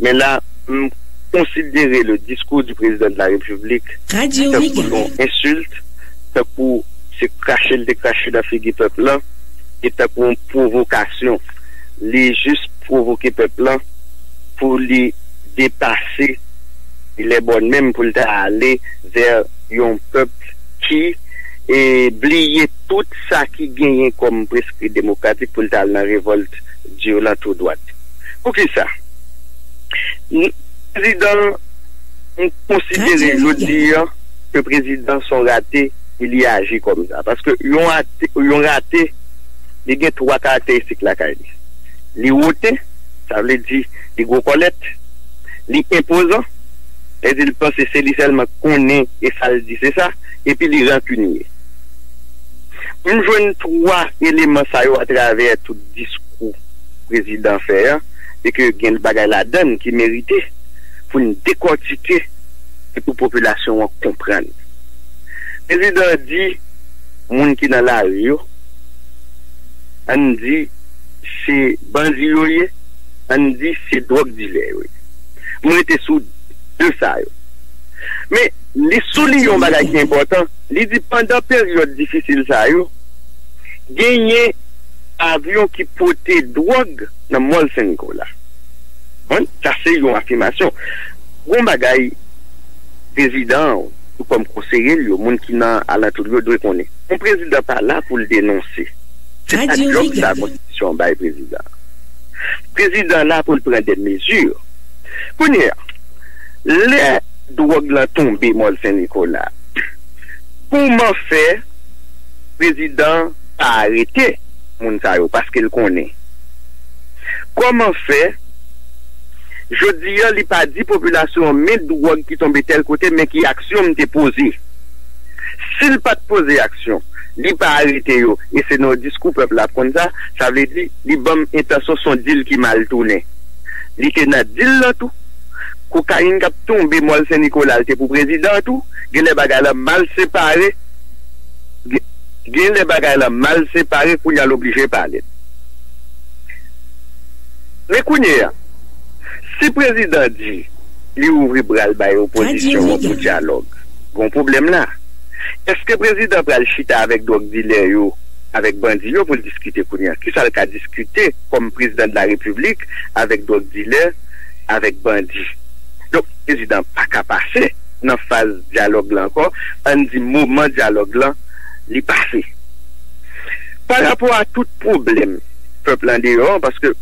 Men la, m konsidere le discours du président de la République tankou yon ensilt, tankou se krache l te krache nan figi pèp lan, e tankou yon pwovokasyon. Li jis pwovoke pèp lan pou li depase lè bòn menm pou l ta ale vè yon pèp ki, e, bliye tout sa ki genyen kòm preskri demokratik pou l ta al nan revòlt vyolan tou dwat. Poukisa? N-, prezidan, m konsidere jodi an ke prezidan se yon rate e li aji kòm sa. Paske yon ate, yon rate, li gen twa karakteristik lakay li. Li wote, sa vle di li gwo kòlèt, li enpozan, sa vle di li panse se li sèlman k konnen e sa l di se sa, epi li rankinye. M jwenn twa eleman sa yo atravè tout diskou prezidan fè a, e ke gen bagay ladan l ki merite pou n dekòtike e pou popilasyon an konprann. Prezidan an di moun ki nan lari yo, ann di se bandi yo ye, ann di se dwòg dilè yo ye. M rete sou de sa yo. Men, li souliye yon bagay ki enpòtan. Li di pandan peryòd difisil sa yo, genyen avyon ki pote dwòg nan Mòl Sen Nikola. Bon, sa se yon afimasyon. Gon bagay prezidan an, tou kòm konseye l yo, moun ki nan alantou l yo dwe konnen. Yon prezidan pa la pou l denonse. Se pa djòb sa konstitisyon an bay prezidan. Prezidan la pou l pran de mezi. Kounye a, lè dwòg lan tonbe Mòl Sen Nikola, kòman fè prezidan pa arete moun sa yo? Paske l konnen. Kòman fè, jodi a, li pa di popilasyon an, men dwòg ki tonbe tèl kote, men ki aksyon m te poze? Si l pa t poze aksyon, li pa arete yo, e se nan diskou pèp la ap konn sa, sa vle di, li ban m entansyon se yon dil ki mal tounen. Li te nan dil lan tou. Kokayin k ap tonbe Mòl Sen Nikola, l te pou prezidan an tou. Genlè bagay lan mal separe. Gen, genlè bagay lan mal separe, kounye a l oblije pale. Men kounye a, si prezidan di li ouvri bra l bay opozisyon an pou dyalòg, Gon pwoblèm la. Èske prezidan pral chita avèk dwòg dilè yo, avèk bandi yo pou l diskite kounye a? Kisa l ka diskite kòm prezidan de la repiblik avèk dwòg dilè, avèk bandi? Donk, prezidan pa ka pase nan faz dyalòg la ankò. Ann di moman dyalòg la, li pase. Pa rapò a tout pwoblèm pèp la deyò, paske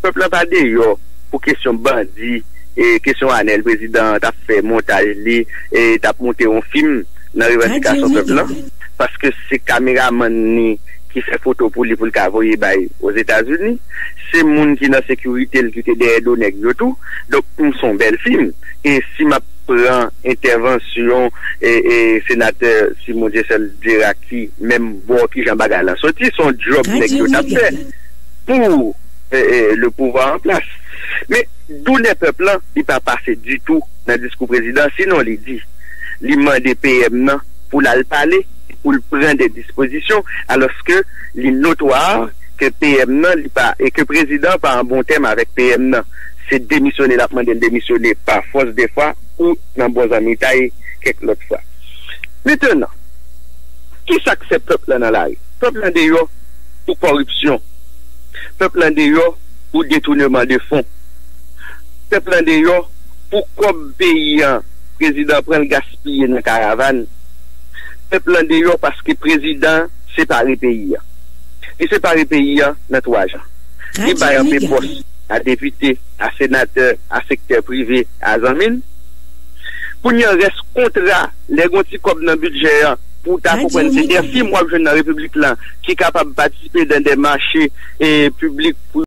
pèp la pa deyò pou kesyon bandi, e kesyon Anèl prezidan t ap fè montaj li, e t ap moute yon fim nan revandikasyon pèp la, paske se kameramann li ki fè foto pou li pou l ka voye bay Ozetazini, se moun ki nan sekirite l ki te dèyè do nèg yo tou. Donk, m se yon bèl fim. E si m ap pran entèvansyon e, e, senatè Simon Dieuseul Dera ki menm bò ki jan bagay la soti, se yon djòb nèg yo t ap fè pou e, e, le pouvoir en place. Men doulè pèp lan, li pa pase ditou nan diskou prezidan, sinon li di, li mande P M nan pou l al pale, pou l pran de dispozisyon, alòske li notwa ke P M nan, li pa, e ke prezidan pa an bon tèm avèk P M nan. Se demisyone l ap mande l demisyone pa fòs defwa ou nan bon zanmitay kèk lòt fwa. Mentenan, kisa k fè pèp lan nan lari? Pèp lan deyò pou kòripsyon. Pèp lan deyò pou detouneman de fon. Pèp lan deyò pou kòb peyi an, prezidan pran l gaspiye nan karavàn. Pèp lan deyò paske prezidan separe peyi an. Li separe peyi an nan twa jan. Li bay anpe pòs a depite, a senatè, a sektè prive, a zanmi l. Kounye a, rès kontra, lè gon ti kòb nan bidjè an, pou w ta konprann se de fim w ap jwenn nan repiblik lan ki kapab patisipe dan de mache e, piblik pou